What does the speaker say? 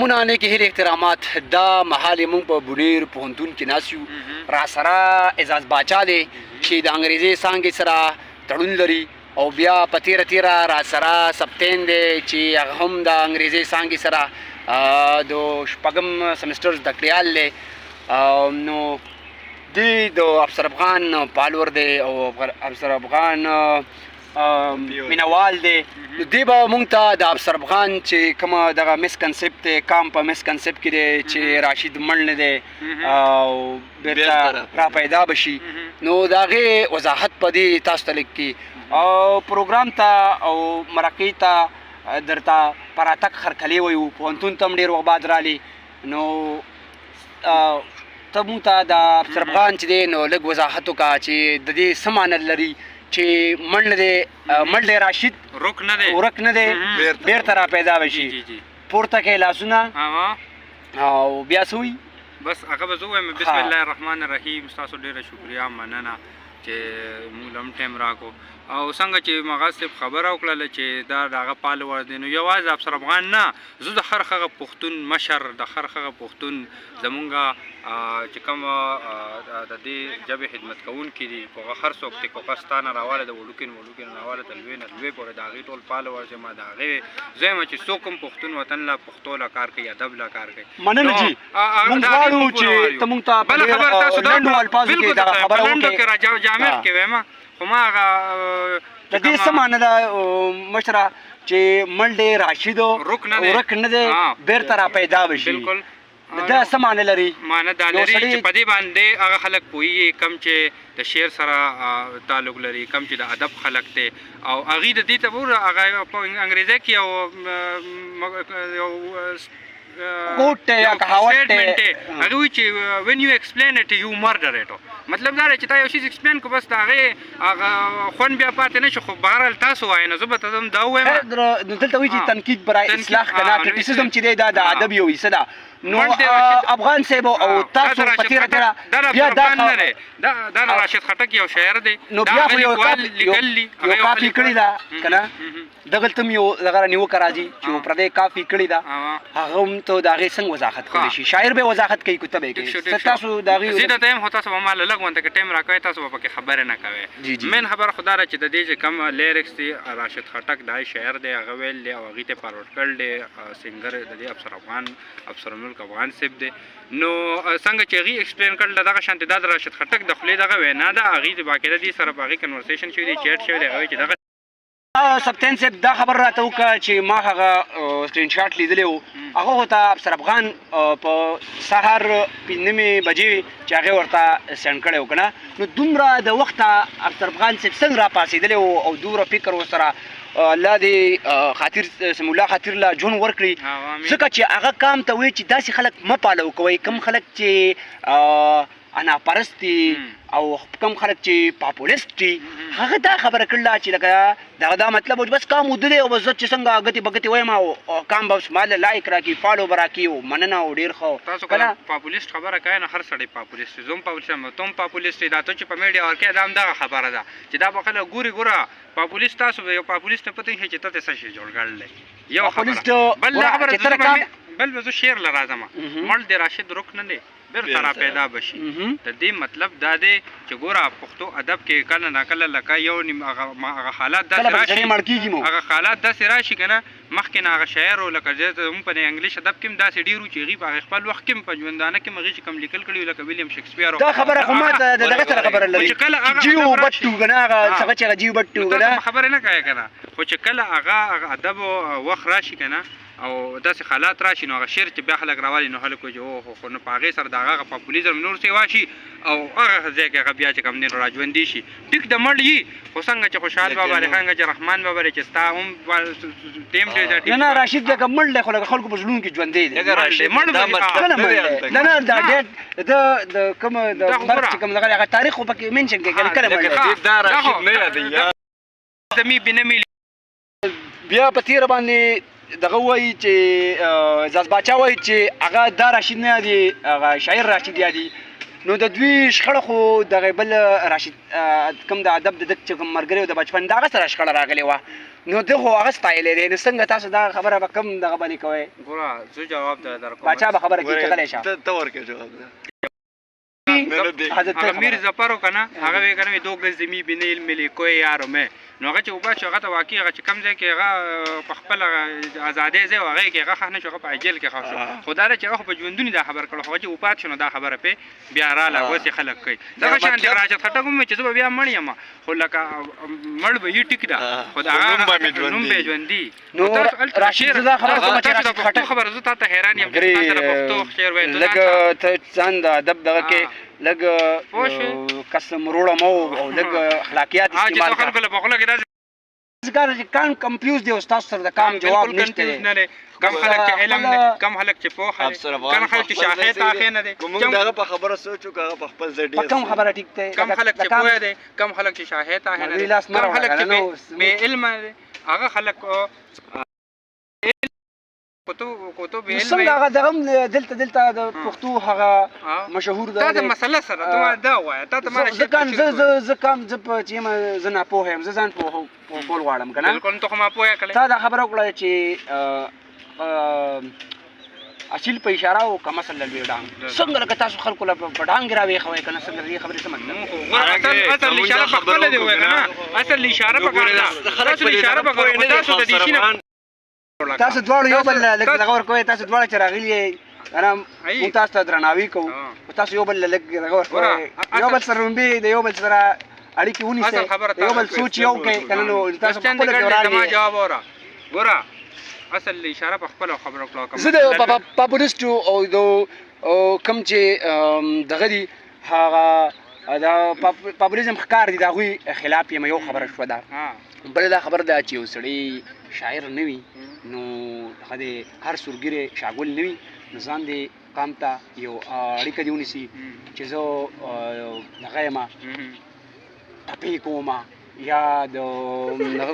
مونه نیکې هیلې احترامات. دا مهال موږ په بونیر پوهنتون کې ناست یو. راسره اعزاز باچا دی چې د انګریزي څانګې سره تړون لري، او بیا په تیره تیره راسره سبتین دی چې هغه هم د انګریزي څانګې سره د شپږم سمسټر زده کړیال دی. نو دی د افسر افغان پالور دی او افسر افغان مینوال دی. نو دی به مونږ ته د افسر افغان چې کومه دغه مس کنسپټ دی، کام په مس کنسپټ کې دی چې راشد مړ نه دی او بیرته را پیدا بشي، نو د هغې وضاحت په دې تاسو ته لږ کړي. او پروګرام ته او مرکې ته درته په راتګ خرکلې وایو. پوهنتون ته هم ډېر وخت بعد رالی، نو ته مونږ ته د افسر افغان چې دی نو لږ وضاحت وکړه چې د دې څه معنی لري چې مړ نه دی، مړ دی راشد، ورک نه دی، ورک نه دی، بیرته را پیدا بشي. پورته کې لاسونه او بیا څه وایي؟ بس هغه به زه ووایم. بسم الله الرحمن الرحیم. ستاسو ډېره شکریه، مننه چې موږ له هم ټایم راکړو. او څنګه چې مغاز صاحب خبره وکړله چې دا د هغه فالوور دی، نو یوازې افسر افغان نه، زه د هر هغه پښتون مشر، د هر هغه پښتون زمونږ چې کوم د دې ژبې خدمت کوونکي دي، که هغه هر څوک دی، که هغه ستا نه راواله د وړوکي نه وړوکي نه راواله تر لوی نه لوی پورې، د هغې ټول فالوورز یم. د هغې زه یم چې څوک هم پښتون وطن له پښتو له کار کوي، ادب له کار کوي. مننه جی. مونږ غواړو چې ته مونږ ته په ډېر لنډو الفاظو کې دغه خبره وکړې. جامع کې وایم، خو ما هغه د دې څه معنی ده مشره چې مړ دی راشد، ورک نه دی، بیرته را پیدا بشي؟ بالکل. دا څه معنی لري؟ معنی دا لري چې په دې باندې هغه خلک پوهیږي کم چې د شعر سره تعلق لري، کم چې د ادب خلک دی، او هغوی د دې ته وګوره، هغه په انګریزۍ کې یو کوټ دی یا کهاوت دی، هغه وایي چې "When you explain it, you murder it". مطلب دا دی چې تا یو شیز explain کو، بس د هغې هغه خوند بیا پاتې نه شي. خو بهرحال تاسو وایئ، نو زه به ته دا ووایم. نو دلته وایي چې تنقید برای اصلاح کنه، criticism چې دی دا د ادب یو حصه ده. نو افغان صاحب او تاسو په تیره تیره بیا دا نه دی، دا راشد خټک یو شاعر دی. نو بیا خو یو کاپي کړی ده کنه، دغلته هم یو دغه نیوکه راځي چې یو پردی کاپي کړې ده. هغه هم ته د هغې څنګه وضاحت کولی شي؟ شاعر به وضاحت کوي که ته به یې کوې؟ تاسو د هغې زه درته یم، خو تاسو به ما له لږ غونته که ټایم راکوئ، تاسو به پکې خبرې نه کوئ. مین خبره خو دا ده چې د دې چې کوم lyrics دي، راشد خټک دا شاعر دی، هغه ویل دی او هغې ته فارورډ کړل دی. singer د دې افسر افغان، افسر الملک افغان صاحب دی. نو څنګه چې هغې explain کړل، دغه شانتې دا د راشد خټک د خولې دغه وینا ده. هغې د باقاعده دې سره په هغې conversation شوی دی، چیټ شوی دی، هغه چې دغه سبتین صاحب دا خبر راته وکړه چې ما هغه screen shot لیدلی و، هغه خو ته افسر افغان په سهار 5:30 بجې چې هغې ورته send کړی و که نه؟ نو دومره د وخته افسر افغان صاحب څنګه راپاڅېدلی و او دومره فکر ورسره؟ الله دې خاطر سم الله خاطر له ژوند ورکړي، ځکه چې هغه کام ته وایي چې داسې خلک مه follow کوئ، کوم خلک چې انا پرست دي او کوم خلک چې populist دي. هغه دا خبره کړله چې لکه دغه دا مطلب و چې بس کام وده دی او بس زه چې څنګه ګتې بګتې وایم او کام به ما له like راکړي، follow به راکړي، او مننه او ډېر ښه. تاسو که populist خبره کوئ، نو هر سړی populist دی. زه هم populist یم، ته هم populist یې. دا ته چې په میډیا ورکې، دا هم دغه خبره ده چې دا به خلک ګوري. ګوره، populist تاسو به یو populist نه پته نشي چې ته څه شی جوړ کړل دی. یو خبره، بل خبره، بل به زه شعر له راځم. مړ دی راشد، ورک نه دی، بیرته را پیدا بشي. د دې مطلب دا دی چې ګوره، پښتو ادب کې کله نا کله لکه یو نیم هغه حالات داسې راشي، هغه حالات داسې راشي که نه، مخکې نه هغه شاعر و، لکه زموږ په انګلیش ادب کې هم داسې ډېر وو چې هغوی په هغې خپل وخت کې هم په ژوندانه کې هم هغوی چې کوم لیکل کړي، لکه ویلیم شکسپیر. دا خبره خو ما ته د دغه سره خبره لري چې کله هغه جیو بټو که نه، هغه څنګه چې هغه جیو بټو که نه خبره نه کوي که نه، خو چې کله هغه ادب وخت راشي که نه او داسې حالات راشي، نو هغه شعر چې بیا خلک راوالي، نو خلک وایي چې اوه خو، نو په هغې سره د هغه populism نور سیوا شي او هغه ځای کې هغه بیا چې کوم دی نو راژوندی شي. ټیک د مړ یي، خو څنګه چې خوشحال بابا دی، څنګه چې رحمان بابا دی، چې ستا هم ټیم دی. نه نه، راشد لکه مړ دی، خو لکه خلکو په زړونو کې ژوندی دی. مړ کله مړ دی؟ نه نه، دا date د کوم د مرګ چې کوم دغه هغه تاریخ خو پکې mention کوي، کله مړ دی؟ دا راشد نه یادوي. زمي بنمي. بیا په تیره باندې دغه وایي چې اعزاز باچا وایي چې هغه دا راشد نه یادي، هغه شاعر راشد یادي. نو د دوی شخړه خو دغه بل راشد کوم د ادب د دک چې کوم مرګري د بچپن دغه سره شخړه راغلی وه، نو ده خو هغه ستایلی دی، نو څنګه تاسو دا خبره به کوم دغه باندې کوئ؟ ګوره، زه جواب درکوم. باچا به خبره کوي چې غلی شه. ته ورکې جواب ده. هغه میر ظفر کنه، هغه وی کنه، دو گز زمي بنه علم ملي کوی یارو مې. نو هغه چې وبا شو، هغه ته واقعي هغه چې کم ځای کې هغه په خپل ازادۍ ځای، هغه کې هغه ښه نه شو، هغه په جیل کې ښه شو. خو دا چې هغه په ژوندوني دا خبر کړو، خو چې وفات شو نو دا خبره په بیا رااله. اوس خلک کوي دغه شان دی. راشد خټک هم چې زه به بیا مړ یم، خو لکه مړ به یې، ټیک ده، خو دا نوم به ژوندي. نو راشد، زه دا خبره کوم چې راشد خټک خبره، زه تاته حیران یم چې تاسو پښتو شعر وایې. لږ ته ځان د ادب دغه کې لږ قسم وروړه مو او لږ اخلاقیات استعمال کړه. خلکو له بغله کې داسې ځکه چې کان کمپیوز دی، استاد سره د کام جواب نشته. نه دی. کم خلک چې علم دی، کم خلک چې پوهه دی، کم خلک چې شاخه تاخې نه دی. موږ دغه په خبره سوچو، هغه په خپل ځای ډیر. کم خبره ټیک دی. کم خلک چې پوهه دی، کم خلک چې شاخه تاخې نه دی، کم خلک چې بے علم دی، هغه خلک کوتو به علم. څنګه هغه دغه دلته د پښتو هغه مشهور ده. تا د مسله سره ته دا وایه، تا ته ما زه کان زه زه زه کام زه په چې ما زه نه پوه یم، زه ځان پوه کول غواړم کنه. بالکل، ته خو ما پوهه کړې. تا دا خبره وکړه چې اصیل په اشاره او کم اصل لوی ډانګ، څنګه لکه تاسو خلکو له په ډانګ راویښوئ کنه؟ څنګه دې خبرې څه مطلب؟ اصل اشاره په خپل دی وای کنه، اصل اشاره په کار ده، تاسو اشاره په کار، تاسو د دې شي. تاسو دواړو یو بل لږ دغه ورکوئ. تاسو دواړه چې راغلي یئ کنه، موږ تاسو ته درناوی کوو، خو تاسو یو بل لږ دغه ورکوئ، یو بل سره رومبي د یو بل سره اړیکې ونیسئ، یو بل سوچ یو کوئ کنه. نو تاسو خپله کې وران. جواب اوره. ګوره، اصل اشاره په خپل خبره کړو. زه د پاپولیستو او د کوم چې دغه دي، هغه د پاپولیزم ښکار دي، د هغوی خلاف یم. یو خبره شوه ده. بله دا خبره ده چې یو سړی شاعر نه وي، نو هغه د هر سورګیری شاګل نه وي، نو ځان دې قام ته یو اړیکه دې ونیسي چې زه دغه یم، ټپې کوم یا د دغه.